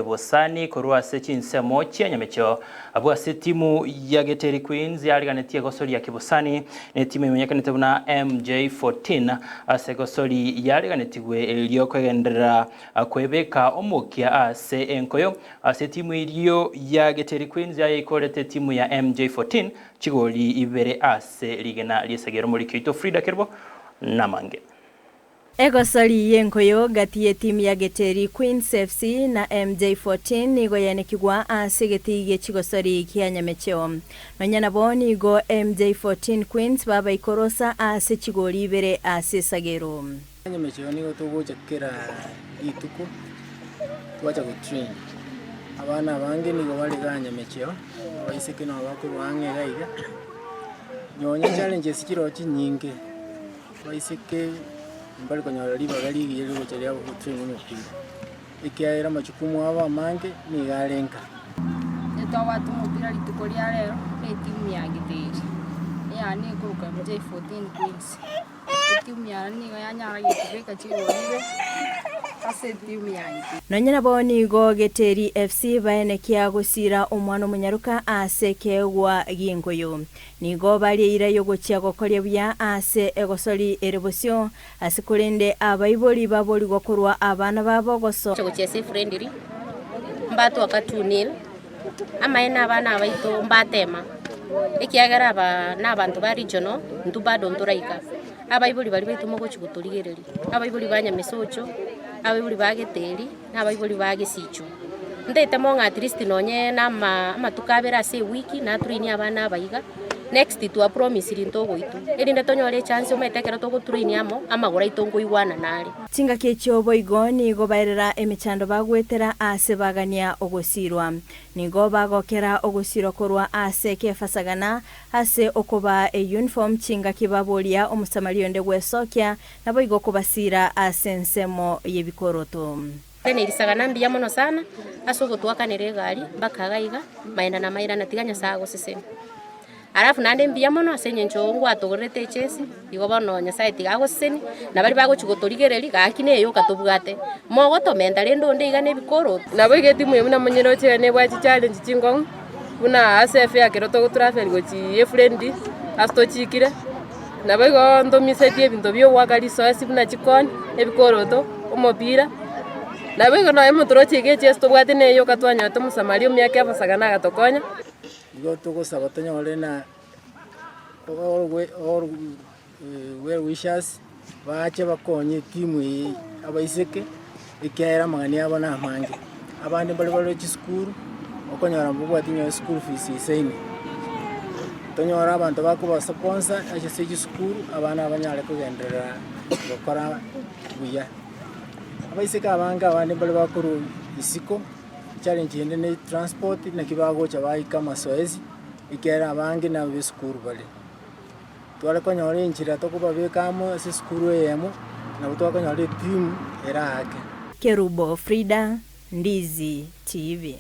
Kebosani korwa ase chinsemo chia Nyamecheo. Abwo ase etimu ya Geteri Queens yariganetie egosori ya Kebosani na etimu emanyekanete buna MJ14 ase egosori yariganetigwe erio kwegenderera kwebeka omokia ase enkoyo ase etimu erio ya Geteri Queens yayeikorete etimu ya MJ14 chigori ibere ase rigena ri'esegi. Omoriki oito Frida Kerubo namange. Egosori y'enkoyo gati y'etimu ya Geteri Queens FC na MJ14 nigo yaenekigwa ase egetii gie chigosori kia Nyamecheo. Nonya nabo nigo MJ14 Queens babaikorosa ase chigori ibere ase esagero. Nyamecheo nigo togocha kera rituko twacha gotrain. Abana abange nigo bare igaa Nyamecheo, abaiseke nabo bakorwa ang'e iga iga, nonye challenges chiroo chinyinge. Abaiseke mbare konyora ribaga rigiya rigocha ria gotrain omopira, ekiagera amachukumu abo amange nigo are nka. Ntitwabwate omopira rituko ria rero na etimu ya Githeri, eyane ekorokwa MJ14 Queens. Etimu yane nigo yanyara getubeka chigori ibe ase etimu ya Githeri. Nonya nabo nigo Geteri FC baenekia gosiira omwana omonyaroka ase ekeegwa gi'engoyo. Nigo baria eira y'ogochia gokoria buya ase egosori ere bosio, ase korende abaibori baborigwa korwa abana babo gosoa. Gochia ase efriendly, mbatwaka two nil, amaene abana abaito mbatema, ekiagera aba na abanto ba regional, intwe bado ntoraika. Abaibori baria baito mogochia gotorigereria, abaibori ba Nyamesocho, abaibori ba Geteri, na abaibori ba Gesicho. Ntaete mong'e at least nonye na ama amatuko abere ase ewiki natrainie abana aba iga, next twapromisiri ntogoitwa, erinde tonyore echance omanyete ekero togotraini amo, amagoro aito nkoigwanana are. Chingaki echio boigo nigo baerera emechando bagwetera aase bagania ogosiirwa. Nigo bagokera ogosiirwa korwa aase kefasagana ase okobaa eyuniform chingaki baboria Omosamaria onde gwesokia, naboigo kobasiira ase ensemo y'ebikoroto. Tene risagana mbuya mono sana ase ogotwakanera egari mpaka iga iga, maenda na mairana tiga Nyasae agosesenie. Alafu naende mbuya mono ase eng'encho ngwatogorerete echesi, igo bono Nyasae tiga agosesenie, na baria bagochia gotorigereria gaki neyoka tobwate, mogotomenta rende onde iga na ebikoroto. Nabo iga etimu eye buna monyeroche iga nebwate chichallenge chingong'u, buna ase efare ekero togotravel gochia efriendly ase tochikire, nabo igo ntomisetie ebinto bia ogoaka risoesi buna chikoni, ebikoroto, omopira, nabo igo nonye motoroche iga echesi tobwate neye yoka twanyorete omosamaria omuya Kefa agatokonya. Igo togosaba tonyore na all all well wishers bache bakonye etimu eye abaiseke ekiagera amang'ana abo na amange. Abande mbare bare chisukuru, okonyora mbabwati nonye school fees eisaine. Tonyore abanto bakoba sponsor ase chisukuru abana banyare kogenderera gokora buya. Abaiseke abange abande mbare bakorwa isiko. Challenge ende ne transport naki bagocha baika amasoesi ekiagera abange nabo besukuru bare. Tware konyora enchera tokobabeka amo ase esukuru eyemo nabo twakonyora etimu ere ake. Kerubo Frida, Ndizi TV.